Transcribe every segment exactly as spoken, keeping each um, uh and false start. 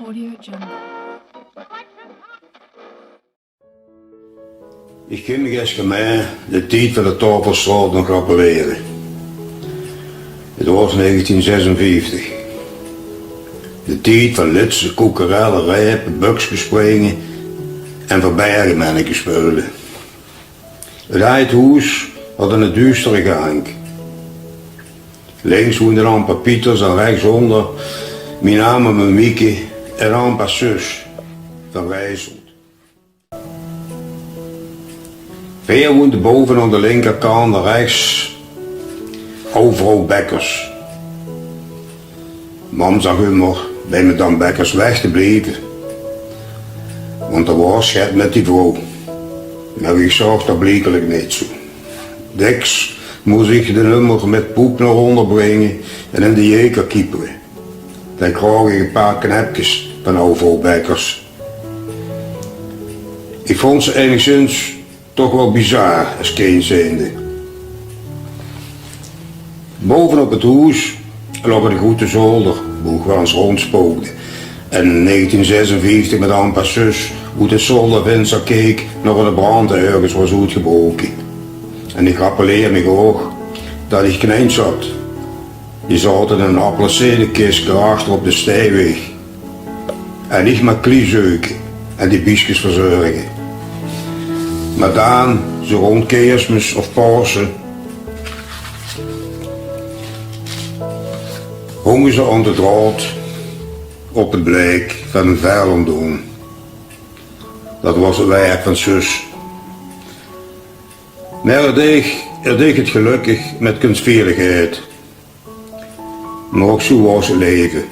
Audio Jungle. Ich kin mich es gemein de tied van de Taofelstraot nog rappelere. Het waas negentien zesenvieftig. De tied van litse, koekerelle, reipe, bökskes springe en verbergemenneke speule. Het aajd hoes had eine duustere gank. Links woende ampa Pieters en rechtsonder mien ama Mieke en ampa Sus van Rijsselt. Veer woende bove aan de linkerkant en rechts aw vrouw Bekkers. Mam zag ummer bij madam Bekkers weg te blieve, want d'r waas get met die vrouw. Mer ich zaog dat bliekelik neet zoe. Dèks mós ich den ummer met poep nao onder bringe en in de jeker kiepere. Dan kraog ich e paar knepkes van aw vrouw Bekkers. Ich vónd ze enigszins toch waal bizar es kind zijnde. Bove op het hoes laog eine groete zolder, boe ich waal ens rondspookde en in negentien zesenvieftig met ampa Sus oet het zoldervinster keek of eine brand örges waas oetgebroke. En ich rappeleer mich ouch dat ich knins had. Die zaot in ein appelsienekis achter op de steiweeg. En ich mer klie zeuke en die bieskes verzörge. Mer dan, zoe rond Keersmes of Paose, hónge ze aan de draod op het bleik van ein vel ómdoon. Dat waas het werk van Sus. Mer 't deeg, 't deeg het gelökkig met kunsveerdigheid. Mer ouch zoe waas het leve,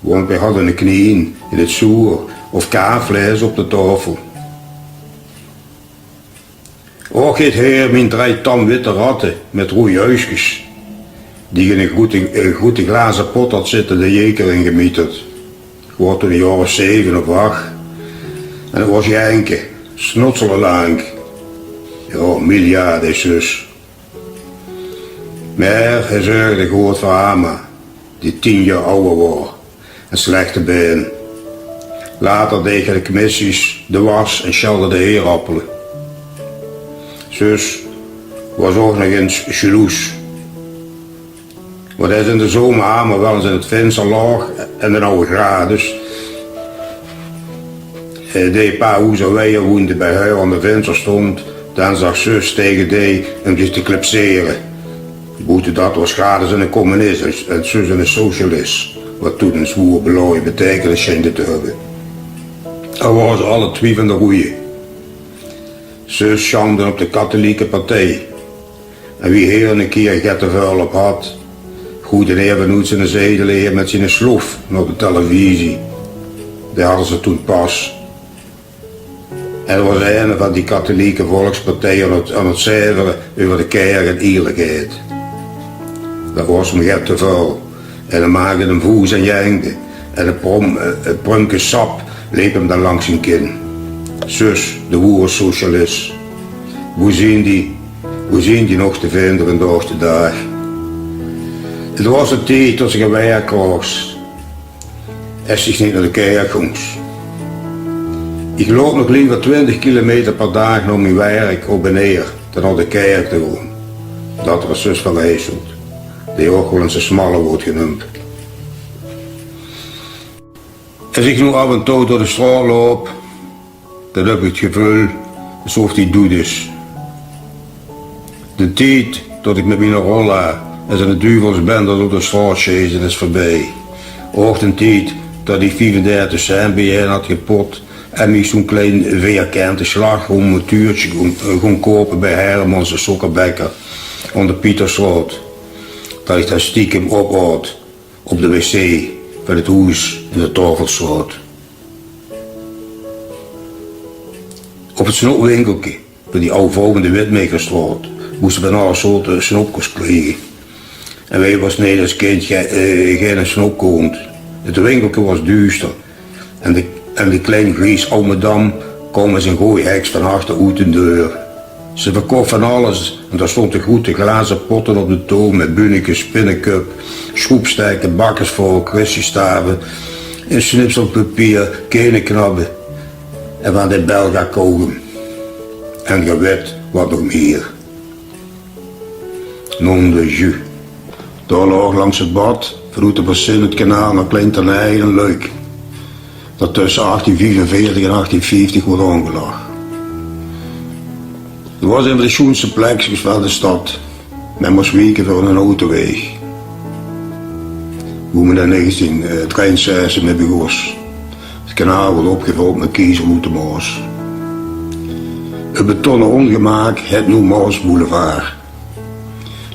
want veer hadde eine knien in het zoer of kaafvleis op de taofel. Och, heet heer, mien drei tam witte ratte met roej uigskes, die ich in eine groete, eine groete glaze pot had zitte, de jeker ingemieterd. Ich waas toen ein jaor of zeve of ach. En het waas janke, snotsele lank. Jao, miel jao, dee Sus. Mer hae zörgde good veur ama, die tien jaor awwer waor en slechte bein. Later deeg hae de kemissies, de was en sjelde de eerappele. Zus waas ouch nog ins sjaloes. Want es in de zomer ama waal ins in 't vinster laog en d'n awwe Gradus, eh, dee e paar hoezer wiejer woende, bij häör aan de vinster stóng, dan zag zus tege dee um zich te clipsere. Boete dat waas Gradus 'ne communis en, en zus 'ne socialis, wat toen 'n zwoer belaoje beteikenis sjeen te höbbe. Al waore ze alle twie van de roeje. Zus sjamde op de kathelieke partij. En wie heer 'ne kier get te väöl op had, goejde heer vanoet ziene zetel heer mit ziene sloef nao de televisie. Die hadde ze toen pas. En 't waas eine van die kathelieke volkspartije aan 't, aan 't zeivere euver de kerk en ierlikheid. Dat waas 'm get te väöl. En dan maakde 't 'm voes en jengde. En e prom-, e prumke sap leep 'm dan langs zien kin. Zus, de woere socialis. Boe zien die, boe zien die nog te vinde vandaag de daag? 't Waas de tied tot ze gein werk kroogs es ze neet nao de kerk góngs. Ich loop nog liever twintig kilometer per daag nao mien werk op en neer dan nao de kerk te gaon. Dat waas zus van Rijsselt, die ouch waal ins de smalle woort geneump. Es ich noe aaf en touw door de straot loup, dan höb ich 't geveul esof die doed is. De tied tot ich mit miene rolla es 'ne duvelsbende door de straot sjees, is veurbie. Ouch de tied tot ich viefendertig cent biejein had gepot en mich zoe'n klein veerkente slagroomtuurtje góng, góng koupe bij Hermans de sokkerbekker aan de Pieterstraot, tot ich dat stiekem opaot op de wc van 't hoes in de Taofelstraot. Op 't snoepwinkelke van die aw vrouw in de Witmakerstraot, boe ze van alle soorte snoep kós kriege. En wae waas neet es kind ge-, eh, geine snoep kónt. 't Winkelke waas duuster. En de, en de klein gries aw madam kaom es 'n gooj heks van achter oet de deur. Ze verkoch van alles en dao stónge groete glaze potte op de toon mit bunnekes, pinneköp, sjroepstaeke, bakkersvork, russiestave, ein snipselpapier, keneknabbe en van de Belga kauwgom. En geer wit wat nog mier. Nom de jus. Dao loog langs 't bad, vanoet de Bassin, 't kanaal nao Klein Ternij, ein luik dat tösse achttien viefenveertig en achttien vieftig woort aongelag. 't Waor ein van de sjoenste plekskes van de stad. Me mós wieke veur 'nen autoweeg, boe me in negentien drieënzestig mit begós. 't Kanaal woort opgevöld mit kiezel oet de Maos. 't Betonne óngemaak hèt noe Maosboulevard.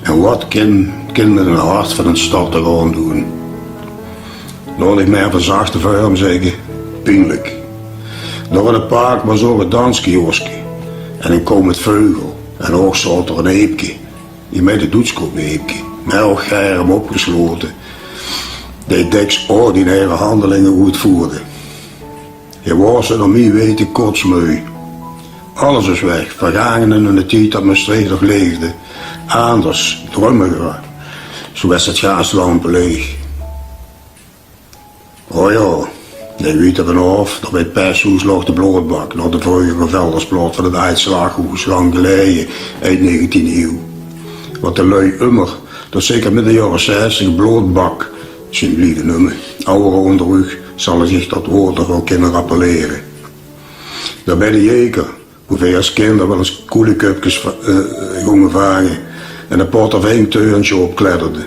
En wat kin, kin me 't hart van ein stad toch aondoen? Laot ich mer in zachte vörm zègke: pienlik. Dao in 't park waor ouch ein danskioske en ein kooi mit veugel. En ouch zaot dao ein eepke, ein mit de doedskop eepke, mer ouch germ opgeslote, dee dèks ordinaire handelinge oetvoerde. Heer waor ze nao mien weite kotsmeu. Alles is weg, vergaange in eine tied dat Mestreech nog leefde. Aanders, drömmiger, zoe es 't gaaslampe leech. O jao, dee wiete van Hof, dao bie 't Peshoes loog de bloodbak, nao de vreugere Veldersblood van 't Aajd Slaghoes, lang geleie, eind negentiende ieuw. Wat de lui ummer, tot zeker midde jaore zestig, bloodbak zien blieve neume. Awwere ónger uch zalle zich dat woord nog waal kinne rappelere. Dao bie de Jeker, boe veer es kinder waal ens koeleköpkes va-, eh, gónge vange en e Porterving-teurentje opkledderde.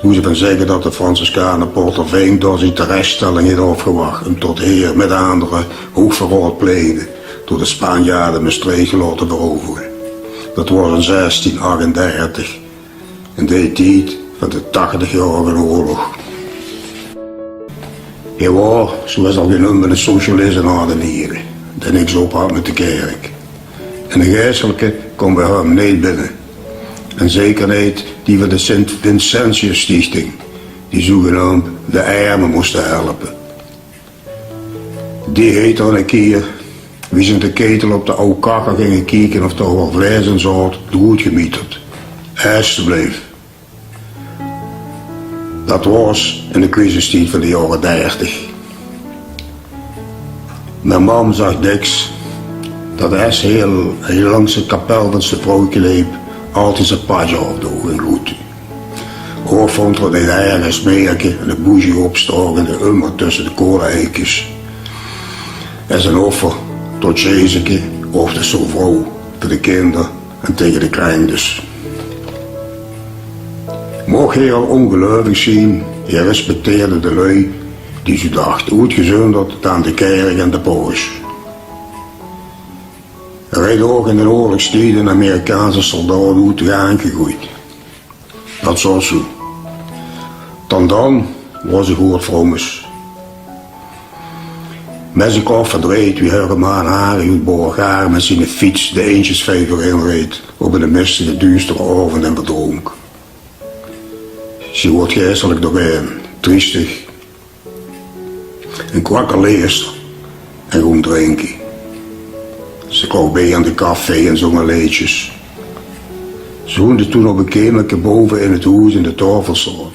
Boe ze van zègke dat de Franciscaner Porterving dao zien terechtstelling haet aofgewach en tot heer mit aandere hoogverraod pleegde door de Spanjaarde Mestreech te laote verovere. Dat waor in zestien achtendertig, in dee tied van de Tachtigjaorige Oorlog. Heer waor, zoe es al geneump, 'ne socialis in hart en niere, dae niks op had mit de kèrk. En de geiselike kómme bie häöm neet binne. En zeker neet die van de Sint-Vincentius-stiechting, die zoegeneump de erme móste helpe. Die heet d'r 'ne kier, wie ze in de ketel op de aw kachel ginge kieke of d'r waal vleis in zaot, d'roet gemieterd. Estebleef. Dat waor in de crisistied van de jaore dertig. Mien mam zag dèks dat es heer, heer langs de kapel van Ste Vrouwke leep, altied zien pasj aofdoog en groete. Ouch vónd 'r 't neet erg es Meerke en de boezjie opstaok en de ummer tösse de koleikes. Es ein offer tot Jezeke of de Sovrouw veur de kinder en tege de kreng dus. Moch heer al óngeluivig zien, heer respecteerde de lui die zoe dachte, oetgezunderd dan de kèrk en de paus. Heer heet ouch in de oorlogstied 'nen Amerikaanse soldaot oet de gaank gegoeid. Dat zaot zoe. Dan dan waor ze good vrommes. Mèt zien kop verdreid wie Herman Haring oet Borregaarde mèt ziene fiets de Eentjesvijver inreed op 'ne mistige, duustere aovend en verdrónk. Ze woort geistelik dooreen, triestig en kwakkeleerster en gónk drinke. Ze kroop bie aan de café en zóng häör leedsjes. Ze woende toen op e kemerke bove in 't hoes in de Taofelstraot.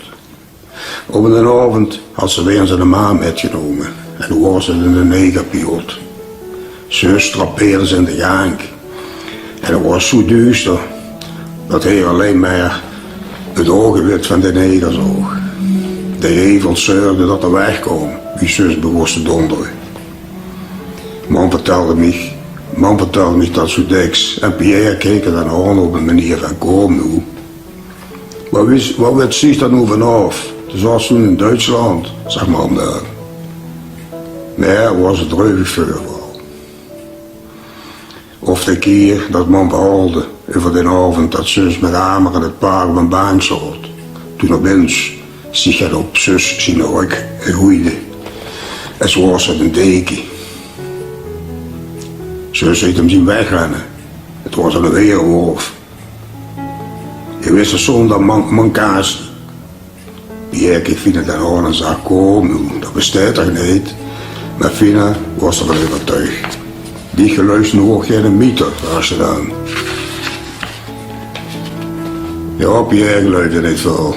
Op 'nen aovend had ze weer ins 'ne maan mètgenómme en noe waor 't 'ne negerpiloot. Zjus trappeerde ze in de gaank. En 't waor zoe duuster dat heer allein mer 't aogewit van de neger zoog. De hevel zörgde dat 'r wegkaom, wie zjus begós te dóndere. Mam vertèlde mich, mam vertèlde mich dat zoe dèks. En Pierre keek 'r dan aon op 'n meneer van: "Kóm noe. Wat wit, wat wit ziech dao noe vanaof? Ze zaot zoe in Duitsland," zag mam dan. Meh 't waor 'n dreuvig veurval. Of de kier dat mam verhaalde euver d'n aovend dat zjus mèt Amer in 't park op 'n baank zaot, toen op ins ziech get op zjus ziene rök goeide. Es waor 't 'n deke. Zjus heet 'm zien wegrenne. 't Waor 'ne weerwolf. Heer wis de zóndag man-, mankaas. Pierre keek Fine dan aon en zag: "Kóm noe, dat besteit toch neet?" Meh Fine waor d'rvan euvertuig. "Diech geluifs noe ouch geine mieter," raas ze dan. Jao, Pierre geluifde neet väöl.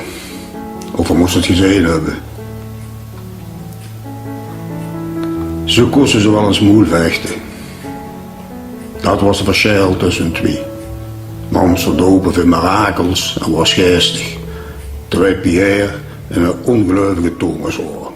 Of hae mós 't gezeen höbbe. Ze kóste zoe waal ins moel vechte. Dat waas 't versjèl tösse hun twie. Mams verdoop veur mirakels en waas geistig, terwijl Pierre 'ne óngeluifige Thomas waor.